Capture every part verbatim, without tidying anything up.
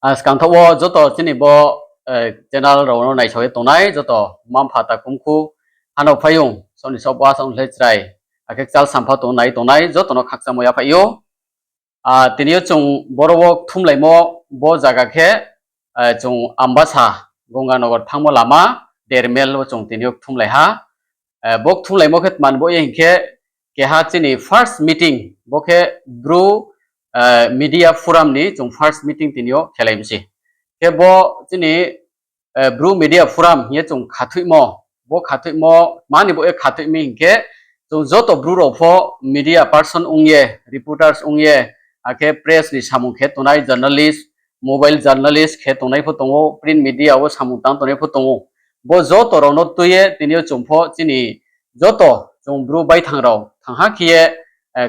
Skang thaoh wo joto chini bo channel rao no naisao ye tongnai joto mma-mpha, takhumkhu, hanao phaiyong, saoh ni saohba, saoh ni le chrai, akhe kchal sampha tong nai tongnai joto no khakchangmo yaphaih ou. Tini yo chung boro wo kthumlaimo bo zaga khe, chung Ambasa, Ganganagar thanngmo lama, Dermel wo chung tini yo kthumlai ha. Bo kthumlaimo khe tma ni baoh ye hing khe, keha chini first meeting, bo khe Bru Media Forum ni chung first meeting tini yo khelai mi se. Khe bo chini Bru Media Forum hing ye chung khathoihmo, bo khathoihmo tma ni baoh ye khathoih mi hing khe, chung joto Bru rao pho media person ong ye, reporters ong ye, akhe press ni samung khe tongnai journalist, mobile journalist khe tongnai pho tong ou, print media wo samung tang tongnai pho tong ou. Bo joto rao no tui ye tini yo chung pho chini joto chung Bru baithang rao thangha khe ye,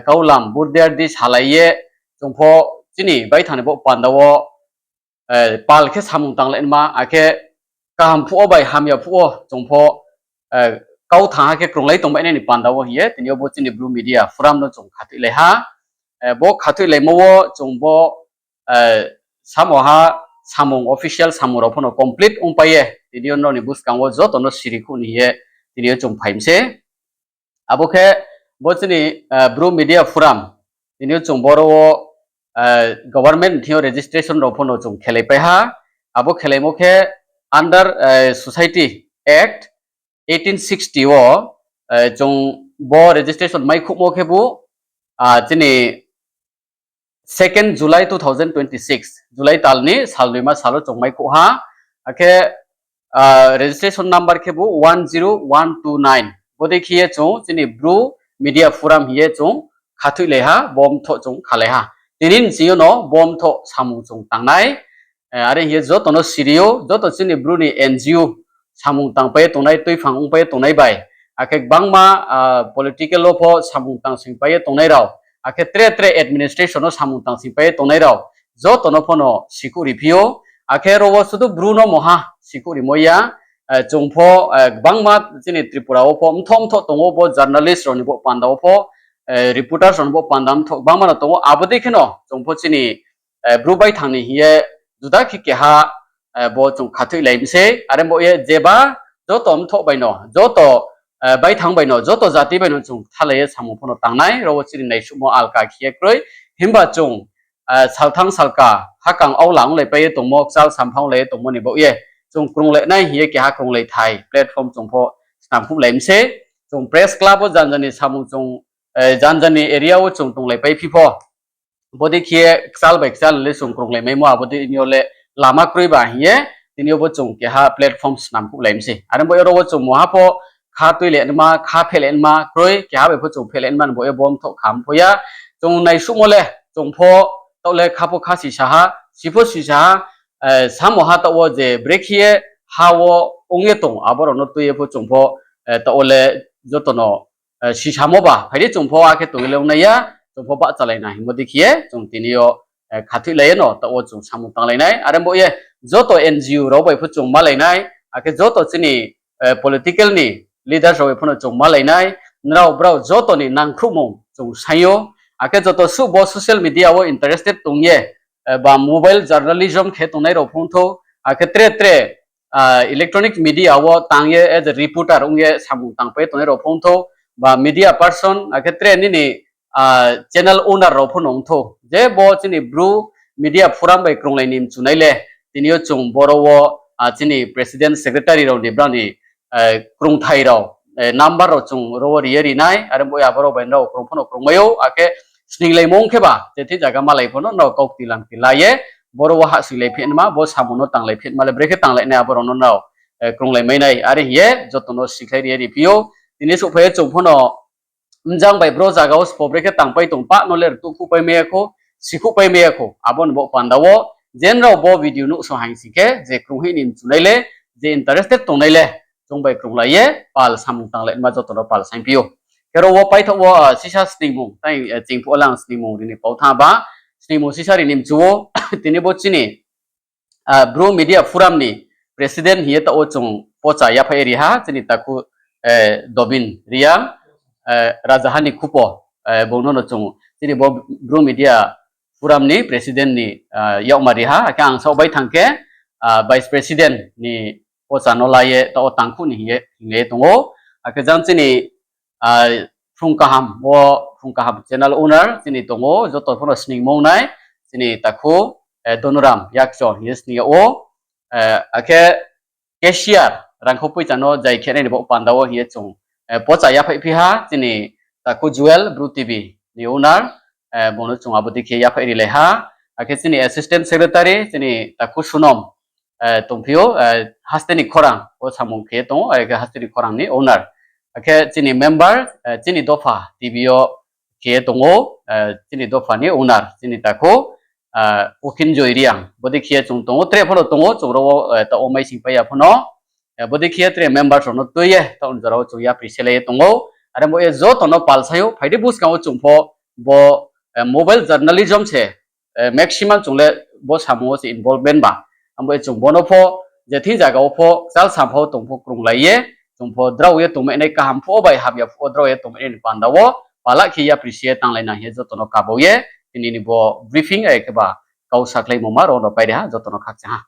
kaulam burder di salai ye, chung pho chini baithang ni bo panda wo pal khe samung tanglai nma, akhe kaham phuh wo bai hamya phuh wo chung pho kau thangha khe krunglai tongmai nai ni panda wo hing ye tini yo bo chini Bru Media Forum no chung khathoihlai ha. Bo khathoihlaimo wo chung bo samoha samung, official samung rao pho no complete ongpai ye tini yo nrao ni buskang wo joto no siri khuh ni hing ye tini yo chung phai mi se. Abo khe bo chini Bru Media Forum, tini yo chung boro wo government thing yo registration rao pho no chung khelaipai ha. Abo khelaimo khe under Society Act eighteen sixty wo chung bo registration maikhouhmo khebu chini second July two thousand twenty six, July tal ni sal noima sal wo chung maikhouh ha. Akhe registration number khebu one zero one two nine. Bodei khe ye chung chini Bru Media Forum hing ye chung khathoihlai ha, bo mthoh chung khalai ha. Tini ni sing yo no bo mthoh samung chung tangnai. Are hing ye joto no siri ou, joto chini Bru ni N G O samung tangpai ye tongnai, tuiphang ongpai ye tongnai bai, akhe gbangma political wo pho samung tangsingpai ye tongnai rao, akhe tre tre administration wo samung tangsingpai ye tongnai rao, joto no pho no sikuh ri phi ou. Akhe ro wo sudu Bru no mungha sikuh rimo ya, chung pho gbangma chini Tripura wo pho mthoh mthoh tong ou, bo journalist rao ni bo panda wo pho, reporters rao ni bo panda mthoh gbangma no tong ou. Abo dei kheno chung pho chini Bru baithang ni hing ye juda khe keha bo chung khathoihlai mi se. Are bo ye jeba joto mthoh bai no, joto baithang bai no, joto jati bai no chung kthalai ye samung pho no tangnai, ro wo chini naisuhmo alka khe ye kroi. Himba chung salthang salka hakang aola onglaipai ye tongmo, kchal sampha onglai ye tongmo ni baoh ye chung krunglai nai hing ye keha krunglai thai platform chung pho snamkhouhlai mi se. Chung press club wo janja ni samung chung janja ni area wo chung tonglaipai phi pho, bodei khe ye kchal bai kchal le chung krunglai maimo, abo dei yo le lama kroi ba hing ye tini yo bo chung keha platform snamkhouhlai mi se. Are bo ye ro wo chung mungha pho kha tuilai nma, kha phehlai nma kroi, keha bai pho chung phehlai nma ni bo ye bo mthoh kham pho ya. Chung naisuhmo le chung pho taoh le kha pho kha sisa ha, si pho sisa ha, samungha taoh wo je brekhe ye ha wo ong ye tong, abo rao no tui ye pho chung pho taoh wo le joto no sisamo ba phai di, chung pho akhe tong ye le ong nai ya, chung pho bahchalai na hingmo dei khe ye chung tini yo khathoihlai ye no taoh wo chung samung tanglai nai. Are bo ye joto N G O rao bai pho chung malai nai, akhe joto chini political ni leaders rao bai pho no chung malai nai, nrao brao joto ni nangkhruhmung chung saing ou, akhe joto suh bo social media wo interested tong ye, ba mobile journalism khe tongnai rao pho ong thou, akhe tre tre electronic media wo tang ye as a reporter ong ye samung tangpai tongnai rao pho ong thou, ba media person, akhe tre nini channel owner rao pho no ong thou. Je bo chini Bru Media Forum bai krunglai ni mchunai le, tini yo chung boro wo chini president secretary rao ni brao ni krungthai rao, number rao chung ro wo ri ye ri nai, are bo ye abo rao bai nrao krung pho no krungmai ou, akhe sninglaimo ong khe ba je thing zaga malai pho no nrao kaukti lamkti la ye boro wo hahsoinglai phi nma, bo samung no tanglai phi nma le brekhe tanglai nai, abo rao no nrao krunglai mai nai. Are hing ye joto no sikhlai ri ye ri phi ou. Tini souhphai ye chung pho no mjang bai bro zaga wo sbo brekhe tangpai tong pah no le rtuhkhouhpai mai ya khou, sikhouhpai mai ya khou. Abo ni bo panda wo je nrao bo video nuhsao haing sing khe, je krunghoih ni mchunai le, je interested tongnai le, chung bai krunglai ye pal samung tanglai nma joto no pal saingphi ou. Khe ro wo paithaoh wo sisa sningmung tai ching phuh wo le ang sningmung ri ni pau thanng ba, sningmung sisa ri ni mchu ou. Tini bo chini Bru Media Forum ni president hing ye taoh wo chung pocha yaphaih ye ri ha, chini takhu Dobin Reang, Rajaha ni Khupo, bung no no chung chini bo Bru Media forum ni president ni yakmari ha, akhe ang saoh bai thang khe vice president ni pocha no la ye taoh wo tangkhuh ni hing ye tong ou. Akhe jang chini Phrung Kaham wo, Phrung Kaham channel owner chini tong ou, joto pho no sningmo nai, chini takhu Donuram Yakcho hing ye sning yag ou. Akhe cashier, rangkhou poicha no jai khe nai ni bo panda wo hing ye chung pocha yaphaihphi ha, chini takhu Jewel Bru TV ni owner, bung no chung abo dei khe yaphaih rilai ha. Akhe chini assistant secretary chini takhu Sunom tongphi ou, Haste ni Khorang wo samung khe ye tong ou, akhe Haste ni Khorang ni owner. Akhe chini member, chini dopha TV yo khe ye tong ou, chini dopha ni owner chini takhu Ukhinjoi Reang, bodei khe ye chung tong ou, tre pho no tong ou, chung ro wo taoh wo maising pai ya pho no, bodei khe ye tre members rao no tui ye taoh ni jora wo chung yapri selai ye tong ou. Are bo ye joto no palsai ou, phai di buskang wo chung pho bo mobile journalism se maximum chung le bo samung wo se involvement ba. Abo ye chung bo no pho je thing zaga wo pho kchal sampha wo tong pho krunglai ye, chung pho drao ye tongmai nai, kaham phuh wo bai hamya phuh wo drao ye tongmai nai ni panda wo pala khe yapri se ye tanglai nang hing ye joto no kabo ye tini ni bo briefing ai kheba kau sakhlaimungma ro no pai ri ha, joto no khakchang ha.